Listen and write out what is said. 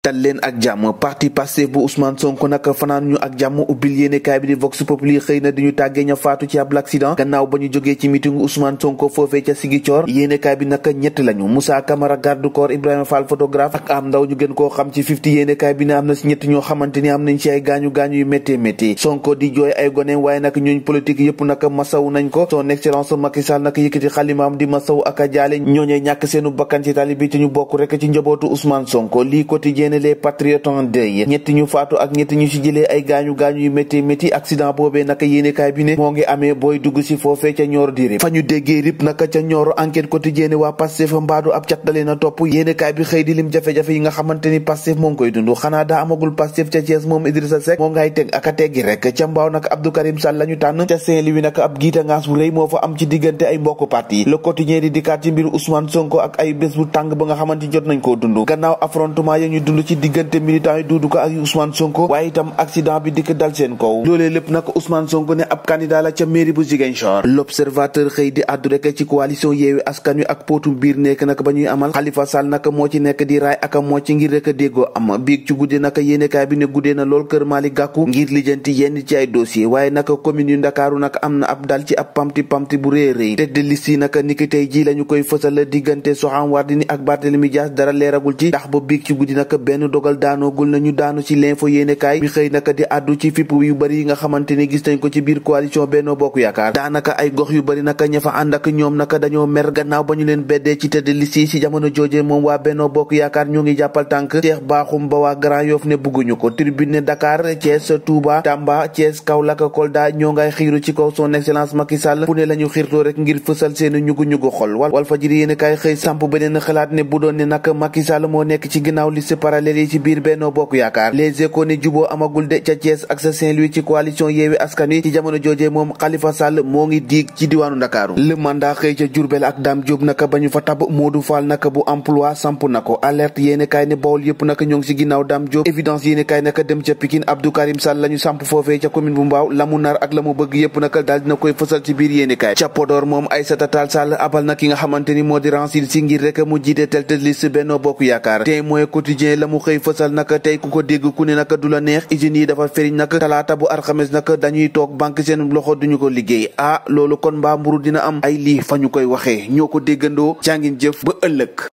dal leen ak jàmm parti Pastef bu Ousmane Sonko nag fanaan ñu ak jàmm ubbil yéenekaay bi di Vox Populi xëy na di ñu tàggee ña faatu ci ab accident gannaaw ba ñu jógee ci meeting Ousmane Sonko foofee ca Ziguinchor yéenekaay bi nag ñett lañu Moussa Camara garde corps Ibrahima Fall photographe ak am ndaw ñu gën koo xam ci 50 yéenekaay bi ne am na si ñett ñoo xamante ni am nañ ci ay gaañu-gaañu yu métti Sonko di jooy ay gone waaye nag ñooñ politique yëpp nag masaw nañ ko son excellence Macky Sall nag yëkkati xalimaam di masaw ak a jaale ñooñee ñàkk seenu bakkan ci tali bi te ñu bokk rek ci njabootu Ousmane Sonko lii quotidien les patriotes ñetti ñu faatu ak ñetti ñu ci jëlee ay gaañu-gaañu yu métti accident boobee naka yéenekaay bi ne moo ngi amee booy dugg si foofee ca Nioro di Rip fa ñu déggee Rip naka ca Nioro enquête quotidienne waa Pastef mbaadu ab cat dalee na topp yéenekaay bi xëy di lim jafe-jafe yi nga xamante ni Pastef moo ngi koy dund xanaa daa amagul Pastef ca Thiès moom Idrissa Seck moo ngay teg ak a teggi rek ca Mbaaw nag Abdou Karim Sall lañu tànn ca Saint-Louis nag ab giita ngaas bu rëy moo fa am ci diggante ay mbokk parti Le Quotidien di dikkaat ci mbiru Ousmane Sonko ak ay bés bu tàng ba nga xamante ni jot nañ koo dund gannaaw affrontement ya ñu dund ci diggante militant yi Doudou Ka ak Ousmane Sonko waaye itam accident bi dikk dal seen kaw loolee lépp nag Ousmane Sonko ne ab candidat la ca mairie bu Ziguinchor L'Observateur xëy di àddu rek ci coalition Yewwi Askan Wi ak pootum biir nekk nag ba ñuy amal Khalifa Sall nag moo ci nekk di raay ak moo ci ngir rek a déggoo am biig ci guddi nag yéenekaay bi ne guddee na lool kër Malick Gakou ngir lijjanti yenn ci ay dossier waaye nag commune yu Ndakaaru nag am na ab dal ci ab pamti bu rëy tête de liste yi nag niki tey ji lañu koy fësal diggante Soham Wardini ak Barthélémy Dias dara leeragul ci ndax ba biig ci guddi nag benn dogal daanoogul nañu daanu ci l'info yéenekaay bi xëy naka di àddu ci fipp yu bari yi nga xamante ni gis nañ ko ci biir coalition Benno Bokk Yaakaar daanaka ay gox yu bari naka ña fa ànd ak ñoom naka dañoo mer gannaaw ba ñu leen beddee ci tête de liste yi ci jamono jooje moom waa Benno Bokk Yaakaar ñoo ngi jàppal tànk Cheikh Bakhoum ba waa Grand Yoff ne bugguñu ko Tribune ne Dakar Thiès Touba Tamba Thiès Kaolack Kolda ñoo ngay xiiru ci kaw son excellence Macky Sall fu ne lañu xiirtoo rek ngir fësal seen ñugu xol Walfadjri yéenekaay xëy samp beneen xalaat ne bu doon ne nag Macky Sall moo nekk ci ginnaaw liste parallèle yi ci biir Benno Bokk Yaakaar Les Échos ne juboo amagul de ca Thiès ak sa Saint-Louis ci coalition Yewwi Askan Wi ci jamono joojee moom Khalifa Sall moo ngi diig ci diwaanu Ndakaaru Le Mandat xëy ca Diourbel ak Dame Diop naka ba ñu fa tab Modou Fall naka bu emploi samp na ko alerte yéenekaay ne Bawol yëpp naka ñoo ngi ci ginnaaw Dame Diop évidence yéenekaay naka dem ca Pikine Abdou Karim Sall lañu samp foofee ca commune bu Mbaaw la mu nar ak la mu bëgg yëpp naka daal dina koy fësal ci biir yéenekaay ca Podor moom Aïssata Tall Sall abal na ki nga xamante ni moo di Rancil si ngir rek mu jiite tête de liste Benno Bokk Yaakaar Témoin Quotidien la mu xëy fësal naka tey ku ko dégg ku ne naka du la neex usines yi dafa feriñ nag talaata bu alxames nag dañuy toog banque seen loxo duñu ko liggéey loolu kon mbaa mburu dina am ay lii fa ñu koy waxee ñoo ko déggandoo jàngin jëf ba ëllëg